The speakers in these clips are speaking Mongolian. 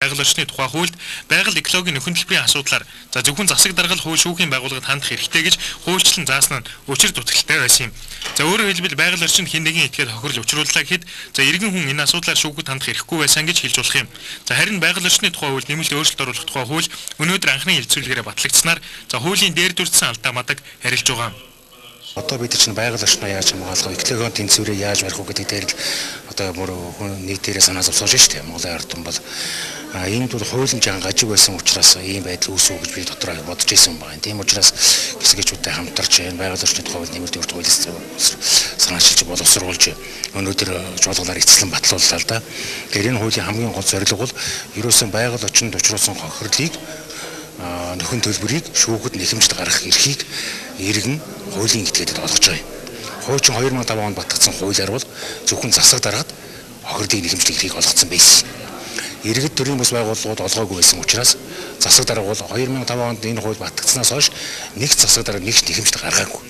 Байгаль орчны тухай хуульд байгаль экологийн нөхөн төлбөрийн асуудлаар за зөвхөн засаг даргал хууль шүүхийн байгууллагад хандах эрхтэй гэж хуульчлан заасан нь учир дутагдaltaй байсан юм. За өөрөөр хэлбэл байгаль орчинд хэн нэгэн этгээд хохирол учрууллаа гэхэд за иргэн хүн энэ асуудлаар шүүхэд хандах эрхгүй байсан гэж хэлж болох юм. За харин байгаль орчны тухай хуульд нэмэлт өөрчлөлт оруулах тухай хууль өнөөдөр анхны хэлэлцүүлгээрээ батлагдсанаар за хуулийн дээр дүрдсэн алдаа мадаг харилж байгаа юм. Одоо бид чинь байгаль орчноо яаж хамгаалах вэ? Экологийн тэнцвэрээ яаж барих вэ гэдэг дээр л одоо бүр хүн нэг дээрээ санаа зовсоож шүү дээ. Монголын ард түмэн бол энд бол хуулийн жахан гажиг байсан учраас ийм байдал үүсвэ гэж би дотроо бодож байсан байна. Тийм учраас хэсэгчүүдтэй хамтарч энэ байгаль орчны тухай хууль нэмэлт өөрчлөлт хууль санаачилж боловсруулж өнөөдөр чуулганаар эцэслэн батлууллаа л да. Тэгэхээр энэ хуулийн хамгийн гол зорилго бол ерөөсөн байгаль орчинд учруулсан хохирлыг нөхөн төлбөрийг шүүхэд нэхэмжид гаргах эрхийг иргэн хуулийн этгээдэд олгож байгаа юм. Хуучин 2005 онд батлагдсан хуулиар бол зөвхөн засаг даргад хохирлыг нэхэмжлэх эрхийг олгоцсон байсан. Иргэд төрийн бус байгууллагууд олгоогүй байсан учраас засаг дарга бол 2005 онд энэ хууль батлагдсанаас хойш нэг засаг дарга нэг нэхэмжил гаргаагүй.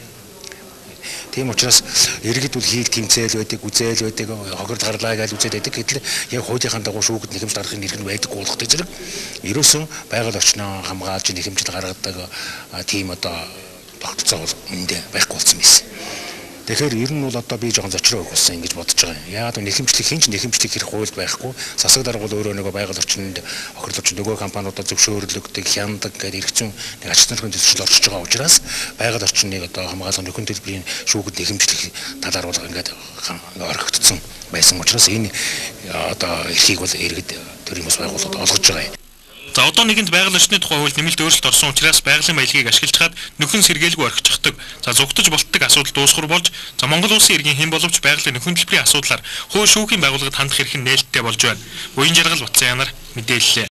Тийм учраас иргэд бол хийл тэмцээл байдаг, үзээл байдаг, хохирол гарлаа гэж үзээд байдаг. Гэтэл яг хуулийнхаа дагуу шүүхэд нэхэмжил гаргахын эрх нь байдаггүй болох зэрэг ерөөсөн байгаль орчноо хамгаалж нэхэмжил гаргадаг тийм одоо тогтолцоо бол үүндээ байхгүй болсон байсан. Тэгэхээр ер нь бол одоо би жоохон зочроо өгөх болсон ингэж бодож байгаа юм. Яагаад гэвэл нэхэмжлэх хинч нэхэмжлэх хэрэг хуульд байхгүй. Засаг дарга бол өөрөө нөгөө байгаль орчинд хохирол орчинд нөгөө компаниудад зөвшөөрлөгдөг, хяндаг гэдэг эрх зүйн нэг ач холбогдолтой төсөл орчиж байгаа учраас байгаль орчныг одоо хамгаалах нөхөн төлбөрийн шүүхэд нэхэмжлэх талаар бол ингээд орхигдсон байсан учраас энэ одоо эрхийг бол иргэд төрийн бус байгууллагад олгож байгаа юм. За одоо нэгэнт байгаль орчны тухай хуульд нэмэлт өөрчлөлт орсон учраас байгалийн баялагийг ашиглаж чад нөхөн сэргээлгүй орхичихдаг. За зугтаж болтдог асуудал дуусхар болж за Монгол улсын иргэн хэн боловч байгалийн нөхөн төлбөрийн асуудлаар хууль шүүхийн байгууллагад хандах эрх нь нээлттэй болж байна. Буян жаргал Батсаянаар мэдээллээ.